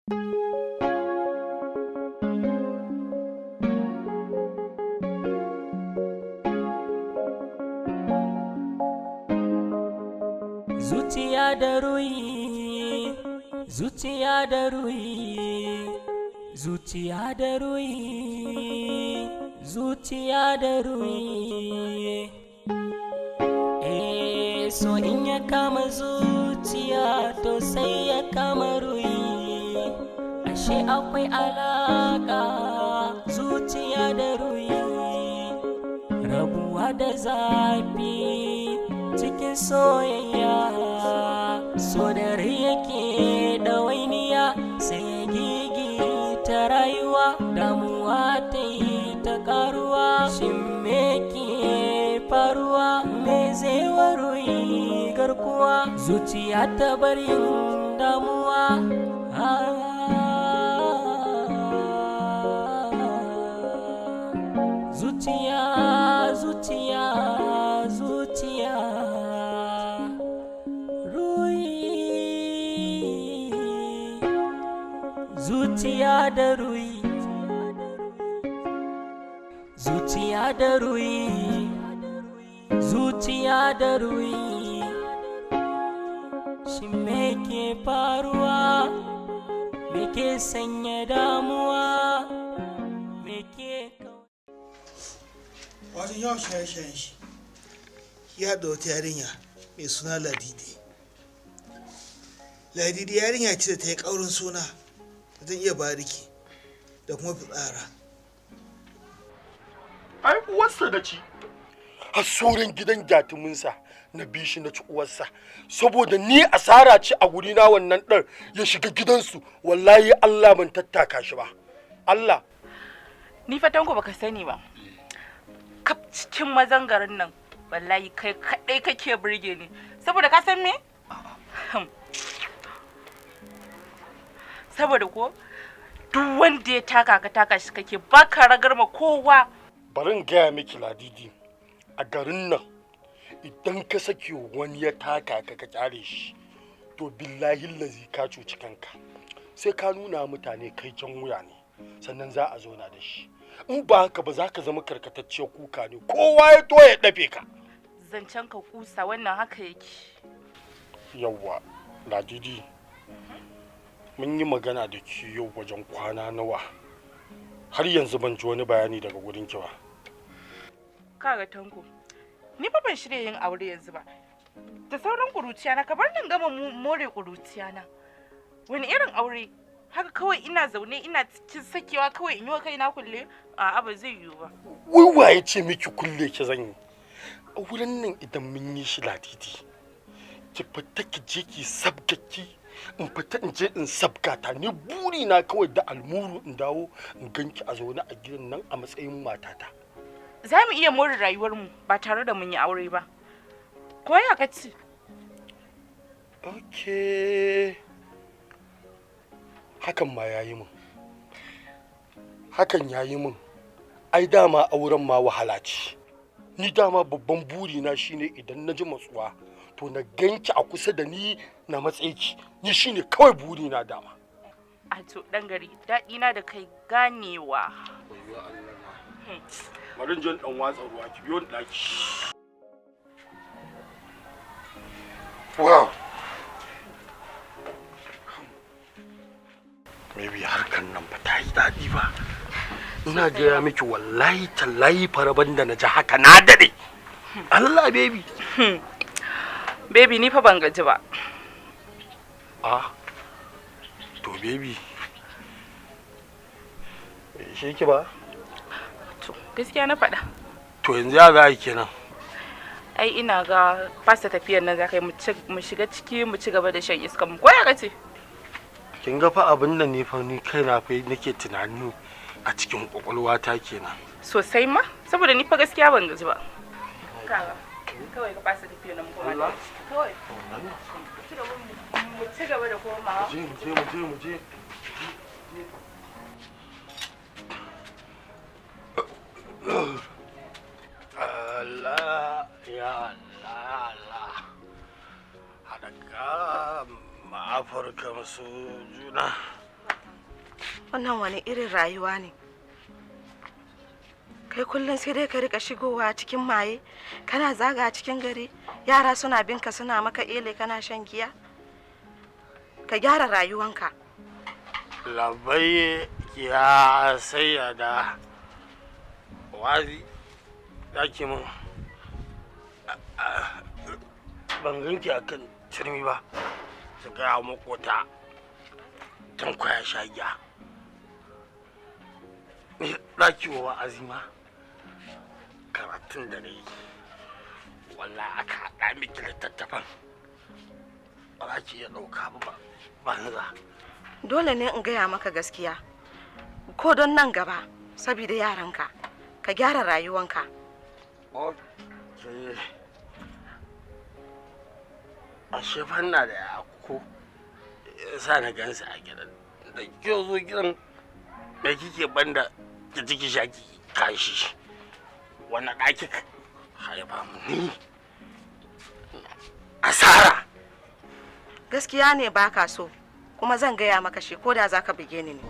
Zuciya da ruhi, zuciya da ruhi, zuciya da ruhi, zuciya da ruhi. Eh, so in ya kama zuciya to sai ya kama ruhi. Ashe akwai alaka zuciya da ruhi. Rabuwa da zafi cikin soyayya, so da rai yake ɗawainiya, sai gigi ta rayuwa, damuwa ta yi ta karuwa. Shin me ke faruwa? Me zai waruyi garkuwa? Zuciya ta bar yin damuwa. Zuciya, zuciya, zuciya, ruhi, zuciya da ruhi, zuciya da ruhi, zuciya da ruhi. Shin me ke faruwa? Me ke sanya damuwa? Me ke Wato yawan shaye-shayen shi ya haɗa wata yarinya mai suna Ladidi. Ladidi yarinya ce da ta yi ƙaurin suna da zan iya bariki da kuma fitsara. Ai uwarsa da ci har sauran gidan gyatuminsa na bi shi na ci uwarsa, saboda ni asara ce a guri na wannan ɗan ya shiga gidansu. Wallahi Allah ban tattaka shi ba, Allah. Ni fa Tanko baka sani ba. Kaf cikin mazan garin nan wallahi kai kadai kake burge ni. Saboda ka san me? Saboda ko duk wanda ya taka ka taka shi kake, baka ragar ma kowa. Bari in gaya miki Ladidi, a garin nan idan ka saki wani ya taka ka ka kyale shi, to billahi lazi ka cuci kanka. Sai ka nuna mutane kai jan wuya ne, sannan za a zauna da shi. In ba haka ba za ka zama karkatacciyar kuka ne, kowa ya to ya dafe ka. Zancen ka kusa wannan haka yake. Yawwa Ladidi, mun yi magana da ki yau wajen kwana nawa, har yanzu ban ji wani bayani daga gurin ki ba. Kaga Tanko, ni fa ban shirya yin aure yanzu ba. Da sauran kuruciya na, ka bar nan gama more kuruciya na. Wani irin aure? Haka kawai ina zaune ina cikin sakewa kawai in yi wa kaina kulle? A'a ba zai yiwu ba. Wai waye ce miki kulle ki zan yi? Auren nan idan mun yi shi Ladidi, ki fita ki je ki sabgaki, in fita in je in sabgata. Ni buri na kawai da almuru in dawo in ganki a zaune a gidan nan a matsayin matata. Za mu iya more rayuwarmu ba tare da mun yi aure ba. Ko ya ka ce? Okay. Hakan ma yayi min. Hakan yayi min. Ai dama auren ma wahala ce. Ni dama babban buri na shine idan na ji matsuwa to na ganki a kusa da ni na matse ki. Ni shine kawai buri na dama. A to dan gari, daɗi na da kai ganewa. Bari in je in ɗan watsa ruwa, ki biyo ni ɗaki. Wow. Maybe harkan nan ba ta yi daɗi ba. Ina gaya miki wallahi tallahi faraban da na ji haka na daɗe. Allah baby. Baby ni fa ban gaji ba. Ah. To baby. Shi ki ba? To gaskiya na faɗa. To yanzu ya za a yi kenan? Ai ina ga fasa tafiyar nan za ka yi, mu shiga ciki mu ci gaba da shan iskan mu. Ko ya kace? Kin ga fa abin da ni fa ni kaina fa nake tunani a cikin kwakwalwata kenan. Sosai ma, saboda ni fa gaskiya ban gaji ba. Kaga, kawai ka fasa tafiyar nan mu koma. Allah. Kawai. Mu ci gaba da komawa. Mu je mu je mu je. Allah ya Allah Allah. Haɗa ka ma Afirka masu juna. Wannan wani irin rayuwa ne? Kai kullum sai dai ka rika shigowa cikin maye, kana zaga cikin gari, yara suna binka suna maka ele kana shan giya. Ka gyara rayuwanka. Labai ya sayyada wazi zaki mun ban ganki akan turmi ba su gaya makota Tanko ya sha giya. Ni ɗaki wa wa'azi ma karatun da na yi wallahi aka haɗa miki littattafan ba za ki iya ɗauka ba banza. Dole ne in gaya maka gaskiya, ko don nan gaba, saboda yaranka, ka gyara rayuwanka. Ok. Ashe fanna da ya ko sa na gansa a gidan. Da kike zo gidan da kike banda ki ciki shaki kashi. Wannan ɗaki haifa mu ni. Asara. Gaskiya ne baka so, kuma zan gaya maka shi ko da za ka buge ni ne.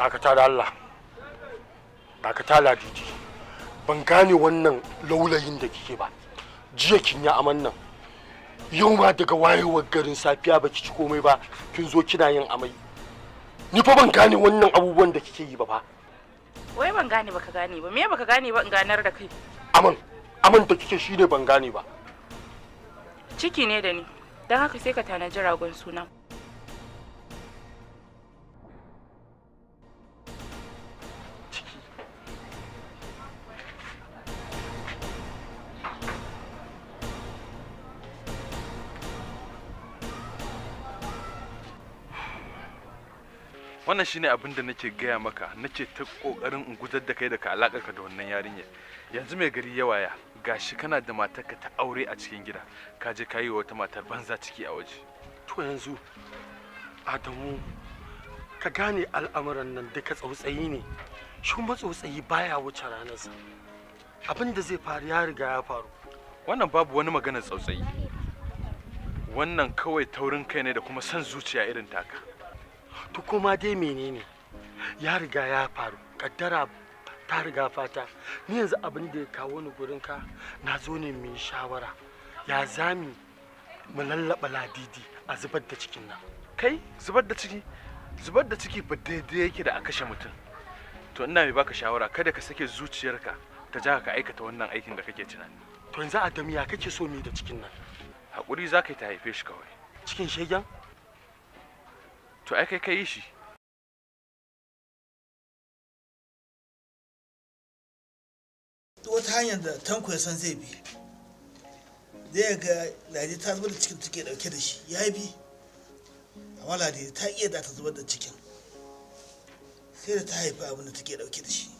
Dakata da Allah, dakata Ladidi, ban gane wannan laulayin da kike ba. Jiya kin yi aman nan, yau ma daga wayewar garin safiya baki ci komai ba, kin zo kina yin amai. Ni fa ban gane wannan abubuwan da kike yi ba fa. Wai ban gane baka gane ba, me baka gane ba in ganar da kai? Aman, aman da kike shine ban gane ba. Ciki ne da ni, don haka sai ka tanaji ragon suna. Wannan shine abin da nake gaya maka, nake ta kokarin in gudar da kai daga alakarka da wannan yarinyar. Yanzu mai gari ya waya, gashi kana da matarka ta aure a cikin gida, ka je ka yi wa wata matar banza ciki a waje. To yanzu Adamu, ka gane al'amuran nan duka tsautsayi ne. Shi kuma tsautsayi baya wuce ranarsa. Abin da zai faru ya riga ya faru. Wannan babu wani maganar tsautsayi. Wannan kawai taurin kai ne da kuma son zuciya irin taka. To kuma dai menene ya riga ya faru, kaddara ta riga fata. Ni yanzu abin da ya kawo ni gurin ka, na zo ne mu yi shawara ya zami mu lallaba Ladidi a zubar da cikin nan. Kai zubar da ciki? Zubar da ciki ba daidai yake da a kashe mutum. To ina mai baka shawara, kada ka sake zuciyarka ta ja ka aikata wannan aikin da kake tunani. To yanzu Adamu, ya kake so mu yi da cikin nan? Hakuri za ka yi ta haife shi kawai. Cikin shegen? To ai kai ka yi shi. Duk wata hanyar da Tanko ya san zai bi, zai ga Ladi ta zubar da cikin take dauke da shi, ya bi. Amma Ladi ta iya da ta zubar da cikin, sai da ta haifi abin da take dauke da shi.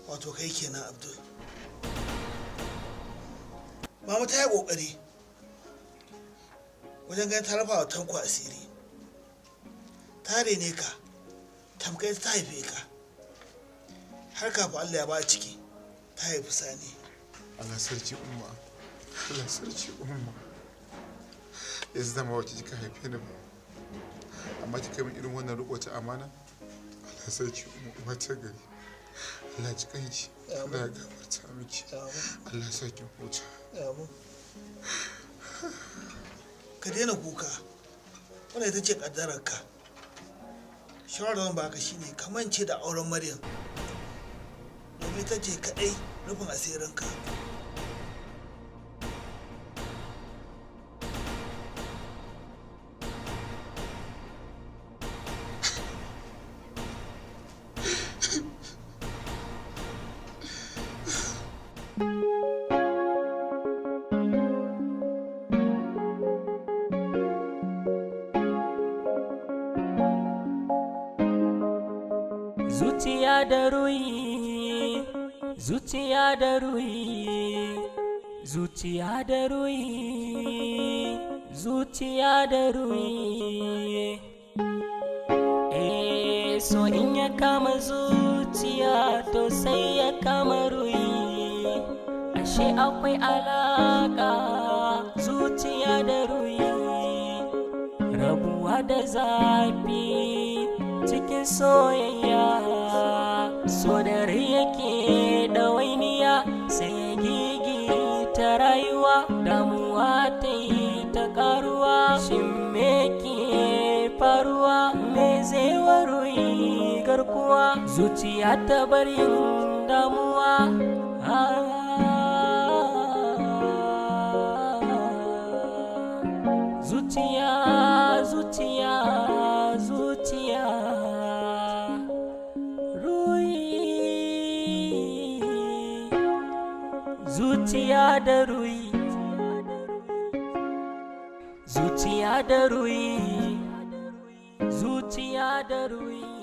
Wato kai kenan Abdul. Mama ta yi kokari wajen ganin ta rafa wa Tanko asiri. Ta rene ka, tamkai ta haife ka, har kafin Allah ya ba ciki ta haifi Sani. Allah sarki umma, Allah sarki umma. Yanzu dama wace kika haife ni ba, amma kika min irin wannan riƙo ta amana. Allah sarki umma, uwa ta gari. Allah ji kanki, Allah ya gafarta miki, Allah ya sa ki huta. Ka daina kuka, wannan ita ce ƙaddararka. Shawarar da zan baka shine ka mance da auren Maryam, domin ita ce kaɗai rufin asirinka. Zuciya da ruhi, zuciya da ruhi, zuciya da ruhi, zuciya da ruhi. Eh, so in ya kama zuciya to sai ya kama ruhi. Ashe akwai alaka zuciya da ruhi. Rabuwa da zafi cikin soyayya, so da rai yake ɗawainiya, sai ya gigita rayuwa, damuwa ta yi ta ƙaruwa. Shin me ke faruwa? Me zai waruyi garkuwa? Zuciya ta bar yin damuwa. Zuciya, zuciya, zuciya, ruhi, zuciya da ruhi, zuciya da ruhi, zuciya da ruhi.